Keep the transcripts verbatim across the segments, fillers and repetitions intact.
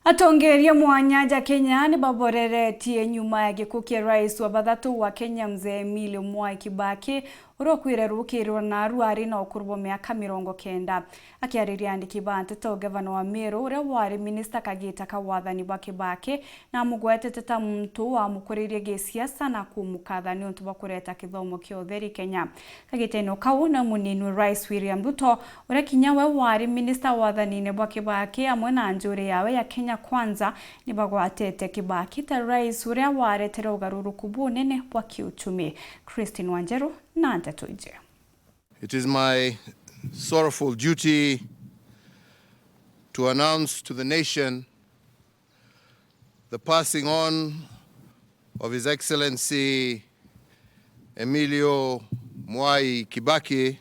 Atongeria mwanya ja Kenya ni baboreretie nyuma ya gikuu kia rais wa bathatu wa Kenya, Mzee Emilio Mwai Kibaki, uria ukuire rukiirwa naarua ari na ukuru bwa miaka mirongo kenda. Akiariria andiki ba nteto, gavana wa Meru, uria wari minista kagiita ka wathani bwa Kibaki, na amugwetete ta muntu wamukuririe gisiasa na kumukatha niuntu bwa kureta kithomo kia utheri Kenya. Kagitene o kau, na munini wa rais William Ruto, uria kinya we wari minista wathanine bwa Kibaki, amwe na njuri yawe ya Kenya Kwanza, ni bagwatite Kibaki ta rais uria waretere ugaruruku bunene bwa kiuchumi. Christine Wanjeru na nteto iji. It is my sorrowful duty to announce to the nation the passing on of His Excellency Emilio Mwai Kibaki.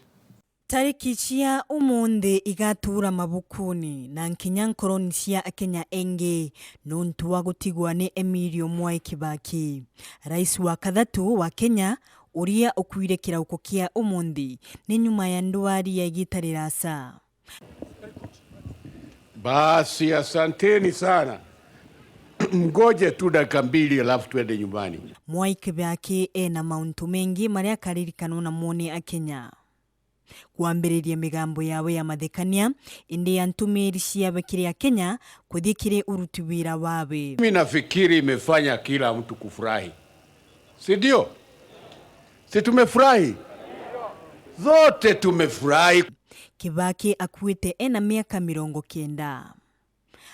Tariki cia umunthi igatuura mabukuni na nkinya nkoroni cia Akenya engi nuntu wa gutigwa ni Emilio Mwai Kibaki, rais wa kathatu wa Kenya, uria ukuire kirauko kia umunthi ni nyuma ya ndwari ya igita rirasa. Basi, asanteni sana. Mngoje tu dakika mbili, alafu twende nyumbani. Mwai Kibaki ena mauntu mengi maria akaririkanwa namo ni Akenya. Kwambiriria migambo yawe ya mathekania, indi ya ntumiri ciawe kiri Akenya kuthii kiri uruti wira wawe. Mimi nafikiri imefanya kila mtu kufurahi. Si ndio? Si tumefurahi? Zote tumefurahi. Kibaki akuite ena miaka mirongo kenda.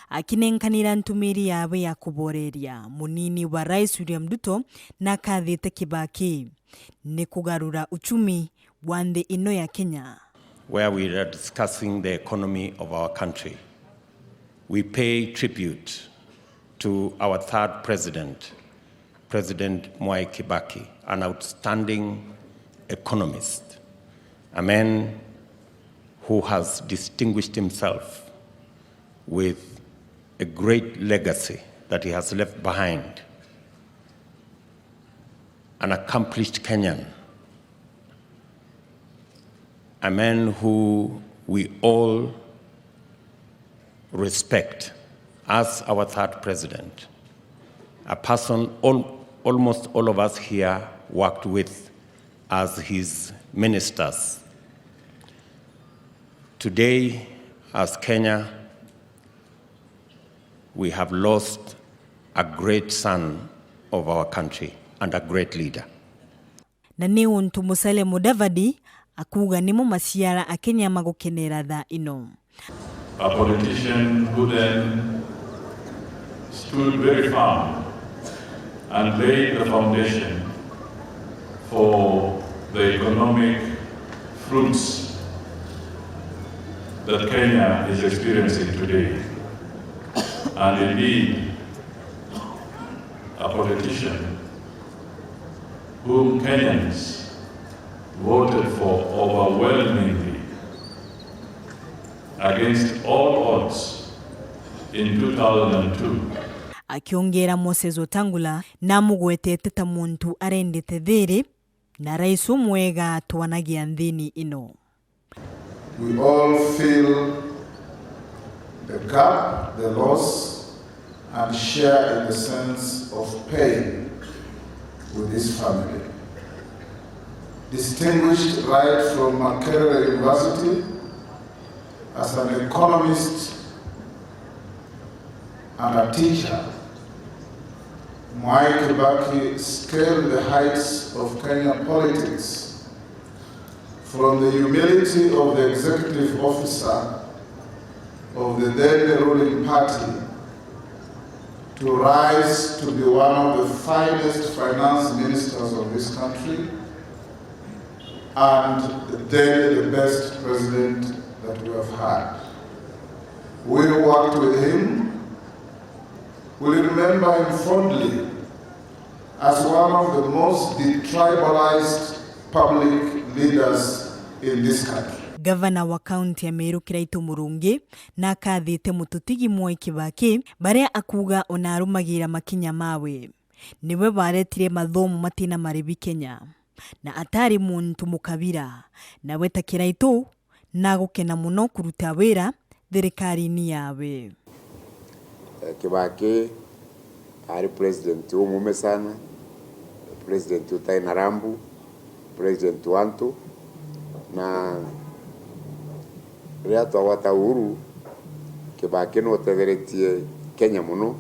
Akinenkanira ntumiri yawe ya kuboreria, munini wa rais William Ruto nakathite Kibaki ni kugarura uchumi wa nthi ino ya Kenya. Where we are discussing the economy of our country, we pay tribute to our third president, President Mwai Kibaki, an outstanding economist, a man who has distinguished himself with a great legacy that he has left behind, an accomplished Kenyan, a man who we all respect as our third president, a person al-, almost all of us here worked with as his ministers. Today, as Kenya, we have lost a great son of our country and a great leader. Na ni untu Musalia Mudavadi akuuga nimo maciara Akenya magukenera thaa ino. A politician who then stood very firm and laid the foundation for the economic fruits that Kenya is experiencing today. And indeed, a politician whom Kenyans voted for overwhelmingly against all odds in two thousand and two. Akiongera, Moses Wetangula namugwetete ta muntu arendete thiri na rais umwega twanagia nthini ino. We all feel the gap, the loss, and share in the sense of pain with his family. Distinguished right from Makerere University as an economist and a teacher, Mwai Kibaki scaled the heights of Kenyan politics, from the humility of the executive officer of the then ruling party to rise to be one of the finest finance ministers of this country and then the best president that we have had. We worked with him. We remember him fondly as one of the most detribalized public leaders in this country. Gavana wa kaunti ya Meru, Kiraitu Murungi, nakathite mututigi Mwai Kibaki, baria akuuga ona arumagira makinya mawe. Niwe waretire mathomo matina maribi Kenya, na atari muntu mukabira, nawe ta Kiraitu, nagukena muno kuruta wira thirikarine yawe. Eh, Kibaki aari president umuume sana, president utai na rambu, president wa antu, na riria twagwata uhuru, Kibaki niwe utetheretie Kenya mono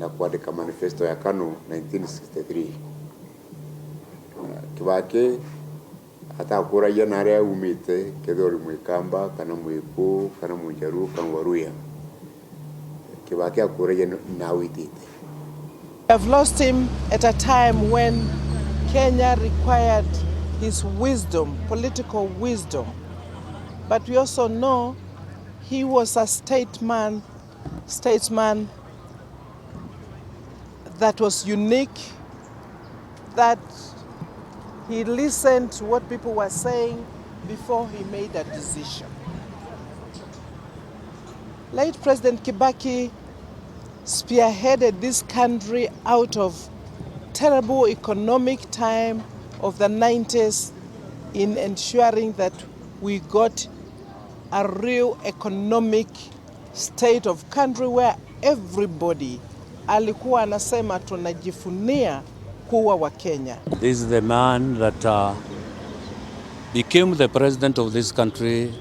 na kwandika manifesto ya KANU nineteen sixty-three. Kibaki atakuragia na aria aumite, kethira uri Mwikamba, kana Mwikuu, kana Mujaruo, kana Waluhya, Kibaki akuragia na, na witite. We have lost him at a time when Kenya required his wisdom, political wisdom. But we also know he was a statesman, statesman that was unique, that he listened to what people were saying before he made a decision. Late President Kibaki spearheaded this country out of terrible economic time of the nineties in ensuring that we got a real economic state of country where everybody alikuwa anasema tunajivunia kuwa wa Kenya. This is the man that uh, became the president of this country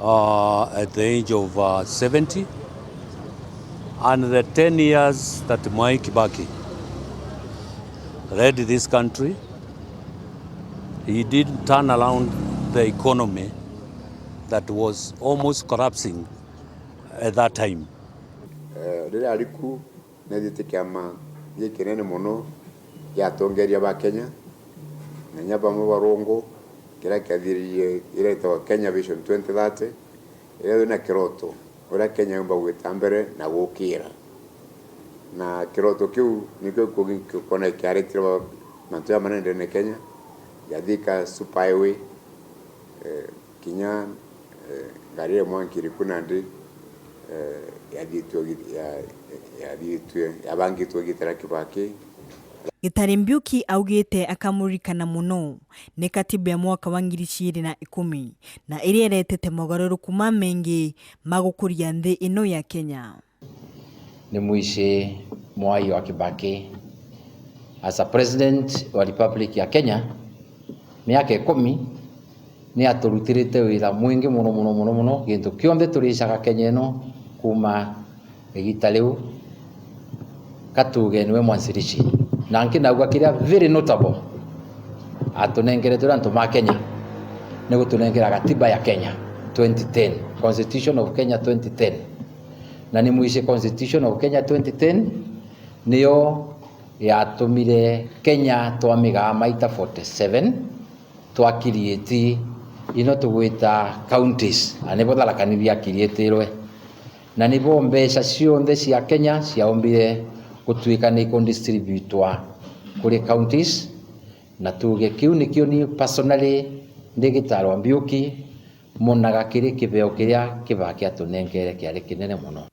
uh, at the age of uh, seventy, and the ten years that Mwai Kibaki led this country, he did turn around the economy that was almost collapsing at that time. Eh, riria ari ku, neethite kiama gikinene mono gia atongeria ba Kenya, na inya bamwe barungu, kiria kiathiririe iria itagwa Kenya Vision twenty thirty, iria ina kiroto uria Kenya yumba gwita mbere na gukira. Na kiroto kiu nikio kikuona kiaretire mantu jamanene ndene Kenya, ya Thika Super Highway, eh, kinya, eh, ngari iria mwanki iri ku nandi, eh, yathiitue gi-, ya-, yathiitue, yabangitwe igita ria Kibaki. Gitari Mbiuki augite akamuririkana mono ni katiba ya mwaka wa ngiri ciiri na ikumi, na iria iretete mogaruruku mamaingi ma gukuria nthi ino ya Kenya. Ni mwici Mwai wa Kibaki, as a president wa Republic ya Kenya, miaka ikumi, ni aturutirite wira mwingi mono, mono, mono, mono. Gintu kionthe turicaga Kenya ino kuuma igita riu, ka tuuge niwe mwanzilishi. Na nkinauga kiria very notable, atunengere turi antu ma Kenya, ni gutunengera gatiba ya Kenya twenty ten, Constitution of Kenya twenty ten. Na ni mwici Constitution of Kenya twenty ten niyo yatumire Kenya twamigaa maita forty seven, twa create ino tugwita counties, na nibo Tharaka Nithi ya creatirwe. Na nibo mbeca cionthe cia Kenya ciaumbire gutuika ni iku distributwa kuri counties, na tuuge kiu nikio ni personally ndi Gitari wa Mbiuki monaga kiri kibeo kiria Kibaki atunengere kiari kinene mono.